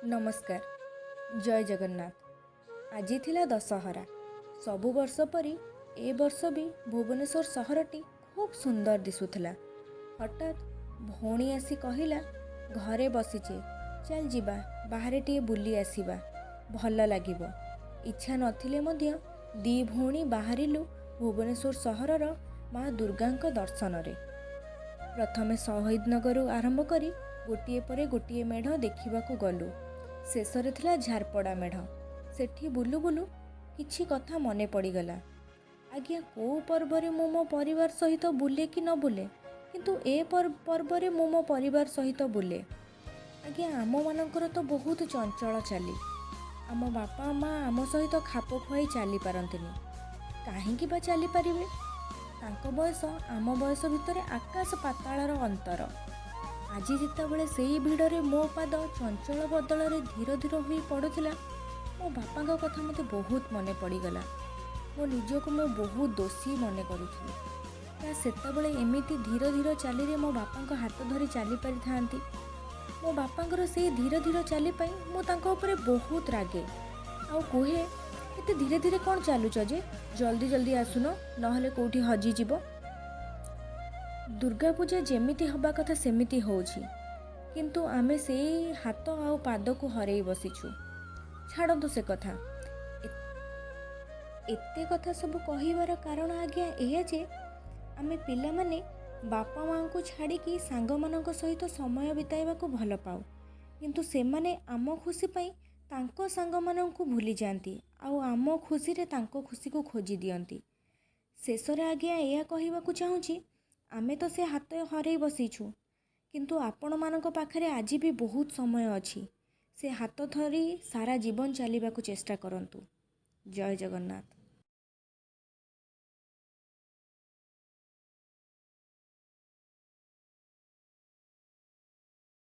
ନମସ୍କାର, ଜୟ ଜଗନ୍ନାଥ। ଆଜି ଥିଲା ଦଶହରା। ସବୁ ବର୍ଷ ପରି ଏ ବର୍ଷ ବି ଭୁବନେଶ୍ୱର ସହରଟି ଖୁବ୍ ସୁନ୍ଦର ଦିଶୁଥିଲା। ହଠାତ୍ ଭଉଣୀ ଆସି କହିଲା, ଘରେ ବସିଛେ, ଚାଲ ଯିବା ବାହାରେ ଟିକେ ବୁଲି ଆସିବା, ଭଲ ଲାଗିବ। ଇଚ୍ଛା ନଥିଲେ ମଧ୍ୟ ଦି ଭଉଣୀ ବାହାରିଲୁ ଭୁବନେଶ୍ୱର ସହରର ମା ଦୁର୍ଗାଙ୍କ ଦର୍ଶନରେ। ପ୍ରଥମେ ଶହୀଦନଗରରୁ ଆରମ୍ଭ କରି ଗୋଟିଏ ପରେ ଗୋଟିଏ ମେଢ଼ ଦେଖିବାକୁ ଗଲୁ। ଶେଷରେ ଥିଲା ଝାରପଡ଼ା ମେଢ଼। ସେଠି ବୁଲୁ ବୁଲୁ କିଛି କଥା ମନେ ପଡ଼ିଗଲା। ଆଜ୍ଞା, କେଉଁ ପର୍ବରେ ମୁଁ ମୋ ପରିବାର ସହିତ ବୁଲେ କି ନ ବୁଲେ, କିନ୍ତୁ ଏ ପର୍ବରେ ମୁଁ ମୋ ପରିବାର ସହିତ ବୁଲେ। ଆଜ୍ଞା, ଆମମାନଙ୍କର ତ ବହୁତ ଚଞ୍ଚଳ ଚାଲି। ଆମ ବାପା ମା ଆମ ସହିତ ଖାପ ଖୁଆଇ ଚାଲିପାରନ୍ତିନି। କାହିଁକି ବା ଚାଲିପାରିବେ? ତାଙ୍କ ବୟସ ଆମ ବୟସ ଭିତରେ ଆକାଶ ପାତାଳର ଅନ୍ତର। ଆଜି ଯେତେବେଳେ ସେଇ ଭିଡ଼ରେ ମୋ ପାଦ ଚଞ୍ଚଳ ବଦଳରେ ଧୀର ଧୀର ହୋଇ ପଡ଼ୁଥିଲା, ମୋ ବାପାଙ୍କ କଥା ମୋତେ ବହୁତ ମନେ ପଡ଼ିଗଲା। ମୋ ନିଜକୁ ମୁଁ ବହୁତ ଦୋଷୀ ମନେ କରୁଥିଲି। ତା ସେତେବେଳେ ଏମିତି ଧୀର ଧୀର ଚାଲିରେ ମୋ ବାପାଙ୍କ ହାତ ଧରି ଚାଲିପାରିଥାନ୍ତି। ମୋ ବାପାଙ୍କର ସେଇ ଧୀର ଧୀର ଚାଲି ପାଇଁ ମୁଁ ତାଙ୍କ ଉପରେ ବହୁତ ରାଗେ ଆଉ କୁହେ, ଏତେ ଧୀରେ ଧୀରେ କ'ଣ ଚାଲୁଛ ଯେ? ଜଲ୍ଦି ଜଲ୍ଦି ଆସୁନ, ନହେଲେ କେଉଁଠି ହଜିଯିବ। ଦୁର୍ଗା ପୂଜା ଯେମିତି ହେବା କଥା ସେମିତି ହେଉଛି, କିନ୍ତୁ ଆମେ ସେଇ ହାତ ଆଉ ପାଦକୁ ହରେଇ ବସିଛୁ। ଛାଡ଼ନ୍ତୁ ସେ କଥା। ଏତେ କଥା ସବୁ କହିବାର କାରଣ ଆଜ୍ଞା ଏହା ଯେ ଆମେ ପିଲାମାନେ ବାପା ମାଆଙ୍କୁ ଛାଡ଼ିକି ସାଙ୍ଗମାନଙ୍କ ସହିତ ସମୟ ବିତାଇବାକୁ ଭଲ ପାଉ, କିନ୍ତୁ ସେମାନେ ଆମ ଖୁସି ପାଇଁ ତାଙ୍କ ସାଙ୍ଗମାନଙ୍କୁ ଭୁଲିଯାଆନ୍ତି ଆଉ ଆମ ଖୁସିରେ ତାଙ୍କ ଖୁସିକୁ ଖୋଜି ଦିଅନ୍ତି। ଶେଷରେ ଆଜ୍ଞା ଏହା କହିବାକୁ ଚାହୁଁଛି, ଆମେ ତ ସେ ହାତ ହରେଇ ବସିଛୁ, କିନ୍ତୁ ଆପଣମାନଙ୍କ ପାଖରେ ଆଜି ବି ବହୁତ ସମୟ ଅଛି। ସେ ହାତ ଧରି ସାରା ଜୀବନ ଚାଲିବାକୁ ଚେଷ୍ଟା କରନ୍ତୁ। ଜୟ ଜଗନ୍ନାଥ।